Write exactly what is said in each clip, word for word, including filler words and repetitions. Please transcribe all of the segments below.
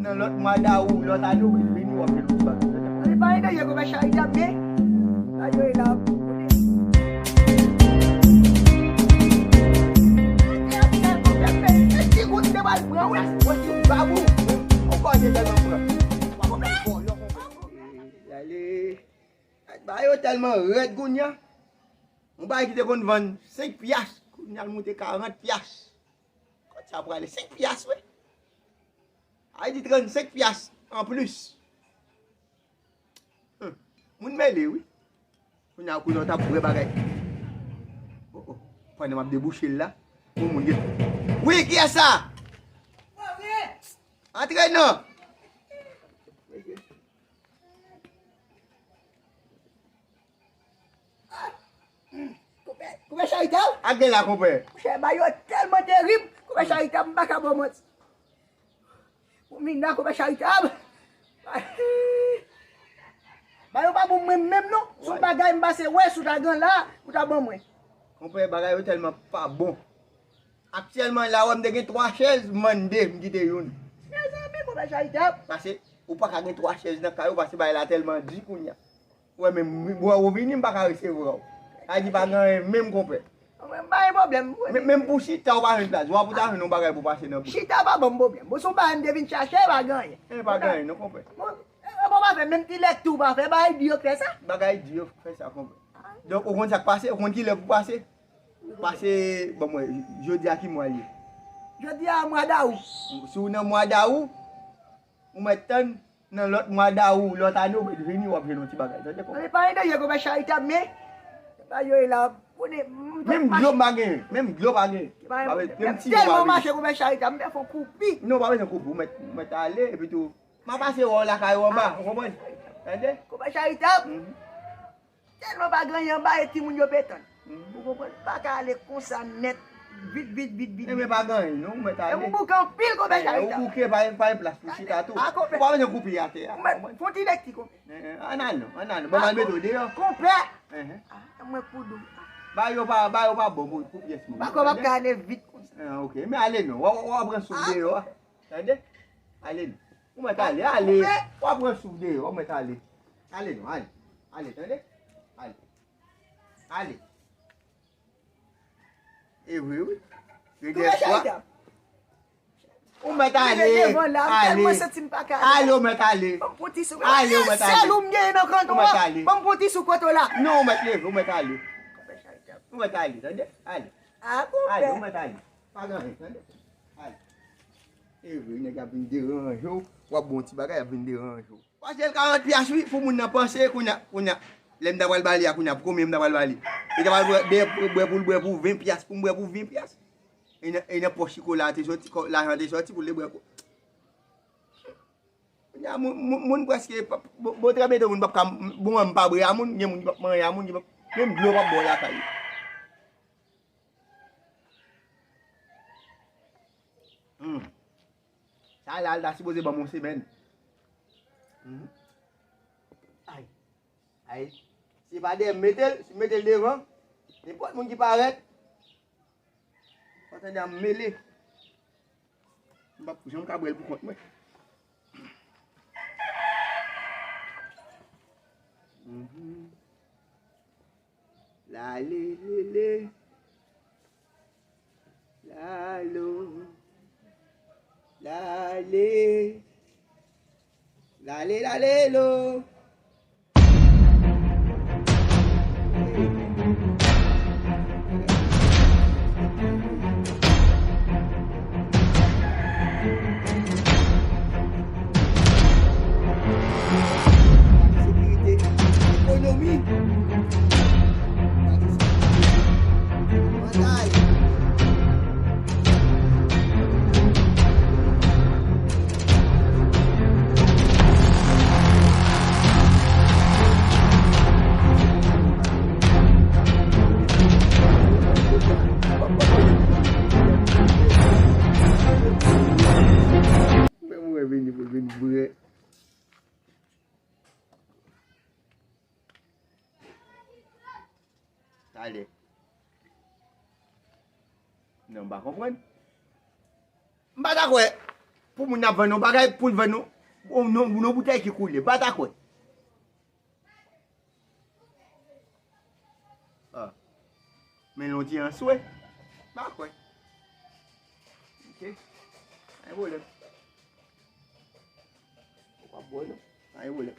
Nan lòt mwa dawou, lòt ane, ou vin vini, w ap fè lòt bagay. Mwen pa gen danje, konpè Charitab, men sa yo ye la pou kote. Ti gout te pral pran, wi. Mwen ti babou. Ou pa gen tèlman pran. Konpè. Gade. Bagay yo tèlman rèd kounye a. Yon bagay ki te konn vann senk pyas, kounye a l moute karant pyas. Kot sa prale? Senk pyas, wi. Sa vle di trannsenk pyas anplis. Hmm. Moun mele, wi. Kounye a, kounye a, w t ap bwè bagay. Oh, oh. Pandan m ap debouche l la, yon moun gen. Wi, kiyès sa? Antre non. Konpè, konpè Charitab? Ak gen la, konpè. Monchè, bagay yo tèlman terib, konpè Charitab, m pa ka ba w manti. Pou mina, konpè Charitab. Bagay yo pa bon mwen menm non. Sou bagay m pase wè, sou ta gen la, ou ta ban mwen. Konpè, bagay yo tèlman pa bon. Aktyèlman la, wè m te gen twa chèz, m vann de, m kite youn. Mezanmi, konpè Charitab. Pase, ou pa ka gen twa chèz nan kay ou, pase bagay la tèlman di kounye a. Wè, men, m, m, ou vini, m pa ka resevwa w. Sa di pa gen anyen, menm konpè. Mwen, m pa gen pwoblèm. Men, menm pou chita, ou pa jwenn plas. W ap ou ta jwenn yon bagay pou pase nan bouch. Chita pa ban m pwoblèm. Bon, se yon bagay m te vin chache, pa gen anyen. E, pa gen anyen, non, konpè. Bon, e, e, bon, pa fè, menm ti lèt tou, pa fè, bagay di yo k fè sa. Bagay di yo k fè sa, konpè. Donk, ou konn sa k pase, ou konn ki lè pou pase. Pase, bon, mwen, jodi a ki mwa l ye? Jodi a, mwa dawou. Si w nan mwa dawou, ou mèt tann, nan lòt mwa dawou, lòt ane, ou mèt vini, w ap jwenn yon ti bagay. Tande, konpè. Men pa gen danje, konpè Charitab, men sa yo ye la, konnen, m, menm dlo m pa genyen, menm dlo pa genyen. Pa gen pwoblèm. M tèlman mache, konpè Charitab, m fè fon koupi. Non, pa bezwen koupi, ou mèt, ou mèt ale, epi tou, m a pase wè w lakay ou anba, ou konprann? Tande? Konpè Charitab. Mhm. Tèlman pa gen anyen anba e timoun yo petan. Mhm. Ou konprann? Pa ka ale konsa nèt, vit, vit, vit, vit. Enben, pa gen anyen, non, ou mèt ale. E m bouke anpil, konpè Charitab. Ou bouke, pa, pa gen plas pou chita tou. Ou pa bezwen koupi atè a. Ou mèt fon ti lekti, konpè. Ann al non, ann al non. Ban m al mete w deyò. Konpè. Mwen kou dou. Bagay yo pa, bagay yo pa bon pou, pou pyès moun. Bako p ap ka ale vit konsa. Ah, ok. Men ale non. W a, w a pran souf deyò a. Tande? Ale non. Ou mèt ale, ale. W a pran souf deyò, ou mèt ale. Ale non, ale. Ale, tande? Ale. Ale. E vre, wi. Ou mèt ale. Ale, ou mèt ale. Ale, ou mèt ale. Ale, ou mèt ale. Ou mèt ale. Non, ou mèt leve, ou mèt ale. Ou mèt ale, tande? Ale. Ale, ou mèt ale. Pa gen anyen, tande? Ale. E vre, nèg ap vin deranje w. W ap bon ti bagay, ap vin deranje w. Pase l karant pyas, wi, pou moun nan panse, kounye a, kounye a. Lè m ta pral ba li a, kounye a, pou konbyen m ta pral ba li? Li ta pral bwè, bwè, bwè pou l bwè pou ven pyas, pou m bwè pou ven pyas. E nan, e nan pòch Chiko la te soti, kò, lajan te soti pou l te bwè. Kounye a, moun, moun, moun prèske, pa, bon, bon, trè byento moun p ap ka, bon, mwen m pa bwè a moun, gen moun ki p ap manje a moun, ki p ap, menm dlo p ap ba w lakay ou. Hmm. Sa la, l ta sipoze ban m yon semèn. Mhm. Ay. Ay. Si pa dèyè m mete l, si m mete l devan, nenpòt moun ki parèt, w a tande a m mele. M p ap janm ka bwè l pou kont mwen. Mhm. Lale, lele. Lalo. Lale. Lale, lale, lo. Sekirite, ekonomi. Mantay. Fè mwen vini pou l vin vre. Talè. Non, m pa konprann. M pa ta kwè. Pou moun ap vann yon bagay, pou l vann yon, yon, yon, yon boutèy ki koule. M pa ta kwè. Ah. Men lè w di an swe. M pa kwè. Ok. Pa gen pwoblèm. Ou pa bwè non. Pa gen pwoblèm.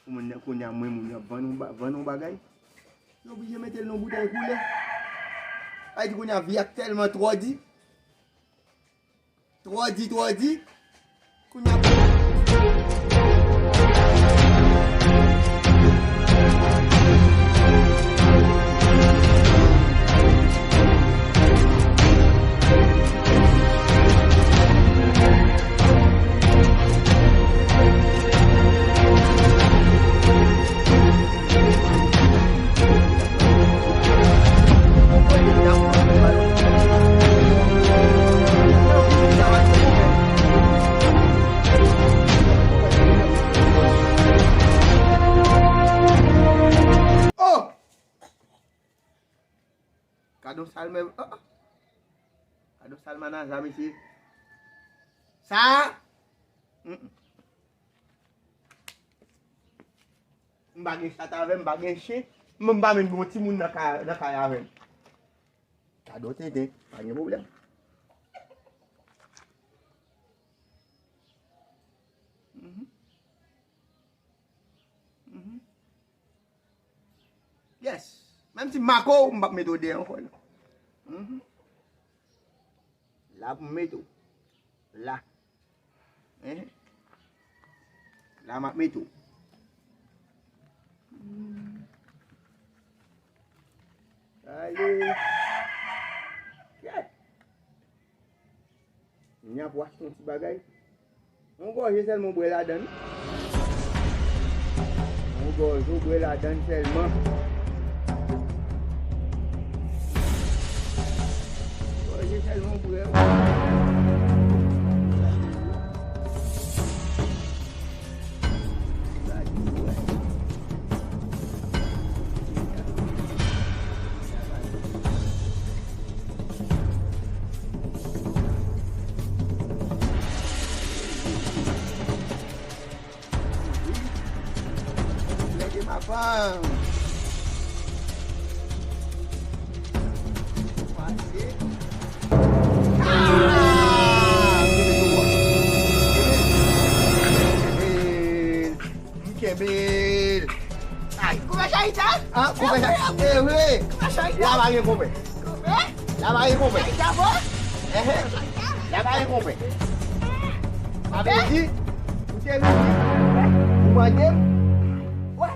Pou moun nan kounye a, mwen, moun nan vann yon ba-, vann yon bagay. Yo oblije mete l nan boutèy koule. Ay di kounye a vi a tèlman twò di. Twò di, twò di. Kounye a. Oh! Gade yon sal menm. Oh, oh. Gade yon sal manaza, mesye. Sa? Mm-mm. M pa gen chat avè m, m pa gen chen. M pa menm gen yon timoun nan kay, nan kay avè m. Gade yon tenten, pa gen pwoblèm. Mhm. Mhm. Yes. Menm si m make w, m p ap mete w deyò ankò, non. Mhm. La pou m mete w. La. Hein? La m ap mete w. Ale. Kèt. Kounye a pou achte yon ti bagay. Yon gòje sèlman w bwè ladan l. Yon gòje w bwè ladan l sèlman. Gòje sèlman w bwè. Lè ke m ap, ah, pase. Ah! M kenbe l. Ay. Koupe chayita? Ah, koupe chayita. E vre. Koupe chayita. La pa gen koupe. Koupe? La pa gen koupe. Chayita bon? Ehe. La pa gen koupe. Sa vle di, ou te vin di, ou mande m. Wè.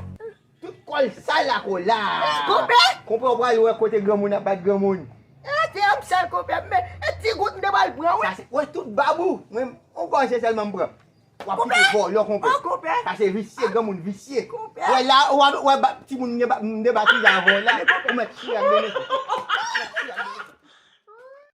Tout kòl sal la kola. Koupe? Koupe, ou pral wè kote granmoun ap bat granmoun. E, te ap sal koupe, men, e ti gout m te pral pran, wi. Sa se, wè, tout bab ou. Mwen, yon gòje sèlman m pran. W ap kite vòlò, konpè. Oh, konpè. Sa se visye, granmoun visye. Konpè. Wè la, wè, wè, ba, timoun, m te ba, m te ba ti la avè w la. Ou mèt chire ak de men.